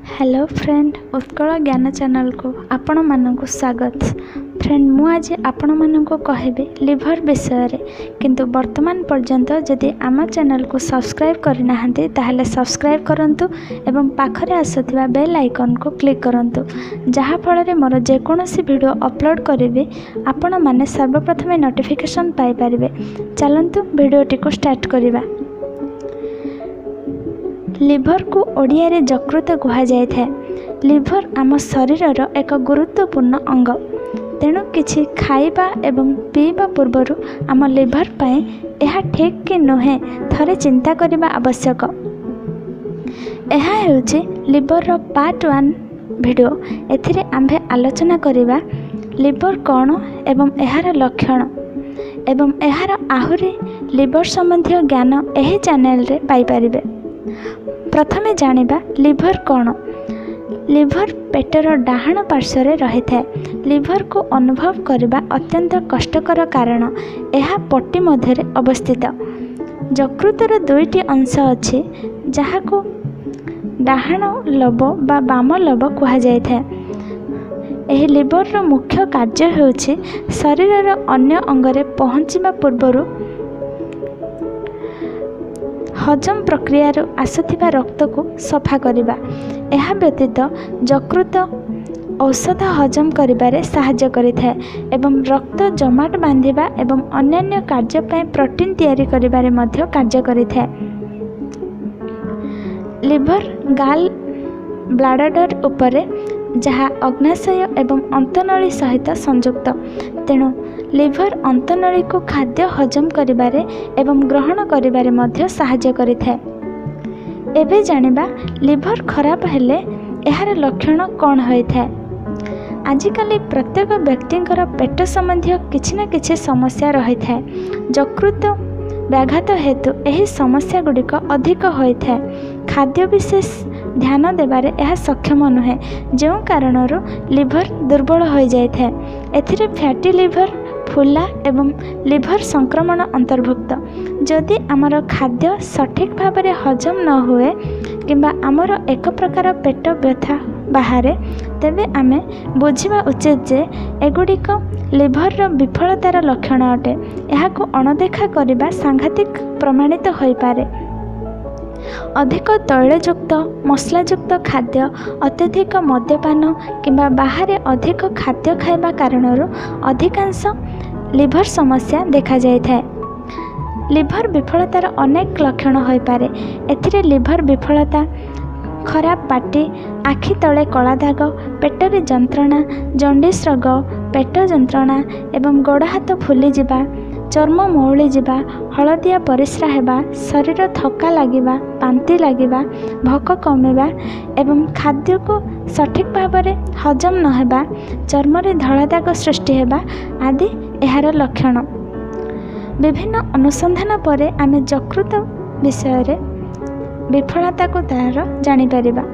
Hello friend, Utkal ଜ୍ଞାନ ଚ୍ୟାନେଲକୁ ଆପଣମାନଙ୍କୁ ସ୍ୱାଗତ। ଫ୍ରେଣ୍ଡ, ମୁଁ ଆଜି ଆପଣମାନଙ୍କୁ କହିବି ଲିଭର ବିଷୟରେ। କିନ୍ତୁ ବର୍ତ୍ତମାନ ପର୍ଯ୍ୟନ୍ତ ଯଦି ଆମ ଚ୍ୟାନେଲକୁ ସବସ୍କ୍ରାଇବ୍ କରିନାହାନ୍ତି, ତାହେଲେ ସବସ୍କ୍ରାଇବ୍ କରନ୍ତୁ ଏବଂ ପାଖରେ ଆସୁଥିବା ବେଲ୍ ଆଇକନ୍କୁ କ୍ଲିକ୍ କରନ୍ତୁ, ଯାହାଫଳରେ ମୋର ଯେକୌଣସି ଭିଡ଼ିଓ ଅପଲୋଡ଼ କରିବି, ଆପଣମାନେ ସର୍ବପ୍ରଥମେ ନୋଟିଫିକେସନ୍ ପାଇପାରିବେ। ଚାଲନ୍ତୁ, ଭିଡ଼ିଓଟିକୁ ଷ୍ଟାର୍ଟ କରିବା। ଲିଭରକୁ ଓଡ଼ିଆରେ ଯକୃତ କୁହାଯାଇଥାଏ। ଲିଭର ଆମ ଶରୀରର ଏକ ଗୁରୁତ୍ୱପୂର୍ଣ୍ଣ ଅଙ୍ଗ। ତେଣୁ କିଛି ଖାଇବା ଏବଂ ପିଇବା ପୂର୍ବରୁ ଆମ ଲିଭର ପାଇଁ ଏହା ଠିକ୍ କି ନୁହେଁ, ଥରେ ଚିନ୍ତା କରିବା ଆବଶ୍ୟକ। ଏହା ହେଉଛି ଲିଭରର ପାର୍ଟ 1 ଭିଡ଼ିଓ। ଏଥିରେ ଆମ୍ଭେ ଆଲୋଚନା କରିବା ଲିଭର କ'ଣ ଏବଂ ଏହାର ଲକ୍ଷଣ ଏବଂ ଏହାର ଆହୁରି ଲିଭର ସମ୍ବନ୍ଧୀୟ ଜ୍ଞାନ ଏହି ଚ୍ୟାନେଲରେ ପାଇପାରିବେ। ପ୍ରଥମେ ଜାଣିବା ଲିଭର କ'ଣ। ଲିଭର ପେଟର ଡାହାଣ ପାର୍ଶ୍ୱରେ ରହିଥାଏ। ଲିଭରକୁ ଅନୁଭବ କରିବା ଅତ୍ୟନ୍ତ କଷ୍ଟକର, କାରଣ ଏହା ପଟି ମଧ୍ୟରେ ଅବସ୍ଥିତ। ଯକୃତର ଦୁଇଟି ଅଂଶ ଅଛି, ଯାହାକୁ ଡାହାଣ ଲୋବ ବା ବାମ ଲୋବ କୁହାଯାଇଥାଏ। ଏହି ଲିଭରର ମୁଖ୍ୟ କାର୍ଯ୍ୟ ହେଉଛି ଶରୀରର ଅନ୍ୟ ଅଙ୍ଗରେ ପହଞ୍ଚିବା ପୂର୍ବରୁ ହଜମ ପ୍ରକ୍ରିୟାରୁ ଆସୁଥିବା ରକ୍ତକୁ ସଫା କରିବା। ଏହା ବ୍ୟତୀତ ଯକୃତ ଔଷଧ ହଜମ କରିବାରେ ସାହାଯ୍ୟ କରିଥାଏ ଏବଂ ରକ୍ତ ଜମାଟ ବାନ୍ଧିବା ଏବଂ ଅନ୍ୟାନ୍ୟ କାର୍ଯ୍ୟ ପାଇଁ ପ୍ରୋଟିନ୍ ତିଆରି କରିବାରେ ମଧ୍ୟ କାର୍ଯ୍ୟ କରିଥାଏ। ଲିଭର ଗାଲ୍ ବ୍ଲାଡର ଉପରେ, ଯାହା ଅଗ୍ନାଶୟ ଏବଂ ଅନ୍ତନଳୀ ସହିତ ସଂଯୁକ୍ତ। ତେଣୁ ଲିଭର ଅନ୍ତନଳୀକୁ ଖାଦ୍ୟ ହଜମ କରିବାରେ ଏବଂ ଗ୍ରହଣ କରିବାରେ ମଧ୍ୟ ସାହାଯ୍ୟ କରିଥାଏ। ଏବେ ଜାଣିବା ଲିଭର ଖରାପ ହେଲେ ଏହାର ଲକ୍ଷଣ କ'ଣ ହୋଇଥାଏ। ଆଜିକାଲି ପ୍ରତ୍ୟେକ ବ୍ୟକ୍ତିଙ୍କର ପେଟ ସମ୍ବନ୍ଧୀୟ କିଛି ନା କିଛି ସମସ୍ୟା ରହିଥାଏ। ଯକୃତ ବ୍ୟାଘାତ ହେତୁ ଏହି ସମସ୍ୟା ଗୁଡ଼ିକ ଅଧିକ ହୋଇଥାଏ। ଖାଦ୍ୟ ବିଶେଷ ଧ୍ୟାନ ଦେବାରେ ଏହା ସକ୍ଷମ ନୁହେଁ, ଯେଉଁ କାରଣରୁ ଲିଭର ଦୁର୍ବଳ ହୋଇଯାଇଥାଏ। ଏଥିରେ ଫ୍ୟାଟି ଲିଭର, ଫୁଲା ଏବଂ ଲିଭର ସଂକ୍ରମଣ ଅନ୍ତର୍ଭୁକ୍ତ। ଯଦି ଆମର ଖାଦ୍ୟ ସଠିକ୍ ଭାବରେ ହଜମ ନ ହୁଏ କିମ୍ବା ଆମର ଏକ ପ୍ରକାର ପେଟ ବ୍ୟଥା ବାହାରେ, ତେବେ ଆମେ ବୁଝିବା ଉଚିତ ଯେ ଏଗୁଡ଼ିକ ଲିଭରର ବିଫଳତାର ଲକ୍ଷଣ ଅଟେ। ଏହାକୁ ଅଣଦେଖା କରିବା ସାଂଘାତିକ ପ୍ରମାଣିତ ହୋଇପାରେ। ଅଧିକ ତୈଳଯୁକ୍ତ, ମସଲାଯୁକ୍ତ ଖାଦ୍ୟ, ଅତ୍ୟଧିକ ମଦ୍ୟପାନ କିମ୍ବା ବାହାରେ ଅଧିକ ଖାଦ୍ୟ ଖାଇବା କାରଣରୁ ଅଧିକାଂଶ ଲିଭର ସମସ୍ୟା ଦେଖାଯାଇଥାଏ। ଲିଭର ବିଫଳତାର ଅନେକ ଲକ୍ଷଣ ହୋଇପାରେ। ଏଥିରେ ଲିଭର ବିଫଳତା, ଖରାପ ପାଟି, ଆଖି ତଳେ କଳା ଦାଗ, ପେଟରେ ଯନ୍ତ୍ରଣା, ଜଣ୍ଡିସ୍ ରୋଗ, ପେଟ ଯନ୍ତ୍ରଣା ଏବଂ ଗୋଡ଼ ହାତ ଫୁଲିଯିବା, ଚର୍ମ ମଉଳିଯିବା, ହଳଦିଆ ପରିସ୍ରା ହେବା, ଶରୀର ଥକ୍କା ଲାଗିବା, ବାନ୍ତି ଲାଗିବା, ଭୋକ କମିବା ଏବଂ ଖାଦ୍ୟକୁ ସଠିକ୍ ଭାବରେ ହଜମ ନ ହେବା, ଚର୍ମରେ ଧଳା ଦାଗ ସୃଷ୍ଟି ହେବା ଆଦି ଏହାର ଲକ୍ଷଣ। ବିଭିନ୍ନ ଅନୁସନ୍ଧାନ ପରେ ଆମେ ଯକୃତ ବିଷୟରେ ବିଫଳତାକୁ ତାହାର ଜାଣିପାରିବା।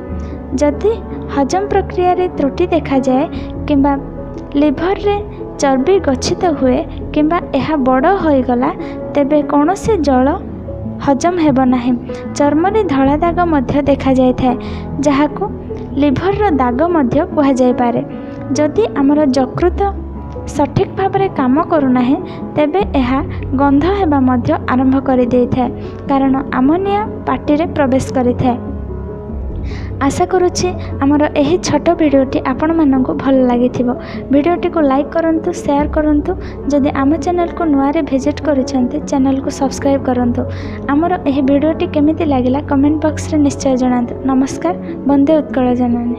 ଯଦି ହଜମ ପ୍ରକ୍ରିୟାରେ ତ୍ରୁଟି ଦେଖାଯାଏ କିମ୍ବା ଲିଭରରେ ଚର୍ବି ଗଚ୍ଛିତ ହୁଏ କିମ୍ବା ଏହା ବଡ଼ ହୋଇଗଲା, ତେବେ କୌଣସି ଜଳ ହଜମ ହେବ ନାହିଁ। ଚର୍ମରେ ଧଳା ଦାଗ ମଧ୍ୟ ଦେଖାଯାଇଥାଏ, ଯାହାକୁ ଲିଭରର ଦାଗ ମଧ୍ୟ କୁହାଯାଇପାରେ। ଯଦି ଆମର ଯକୃତ ସଠିକ୍ ଭାବରେ କାମ କରୁନାହିଁ, ତେବେ ଏହା ଗନ୍ଧ ହେବା ମଧ୍ୟ ଆରମ୍ଭ କରିଦେଇଥାଏ, କାରଣ ଆମୋନିଆ ପାଟିରେ ପ୍ରବେଶ କରିଥାଏ। ଆଶା କରୁଛି ଆମର ଏହି ଛୋଟ ଭିଡ଼ିଓଟି ଆପଣମାନଙ୍କୁ ଭଲ ଲାଗିଥିବ। ଭିଡ଼ିଓଟିକୁ ଲାଇକ୍ କରନ୍ତୁ, ସେୟାର କରନ୍ତୁ। ଯଦି ଆମ ଚ୍ୟାନେଲକୁ ନୂଆରେ ଭିଜିଟ୍ କରିଛନ୍ତି, ଚ୍ୟାନେଲକୁ ସବସ୍କ୍ରାଇବ୍ କରନ୍ତୁ। ଆମର ଏହି ଭିଡ଼ିଓଟି କେମିତି ଲାଗିଲା, କମେଣ୍ଟ ବକ୍ସରେ ନିଶ୍ଚୟ ଜଣାନ୍ତୁ। ନମସ୍କାର। ବନ୍ଦେ ଉତ୍କଳ ଜନନୀ।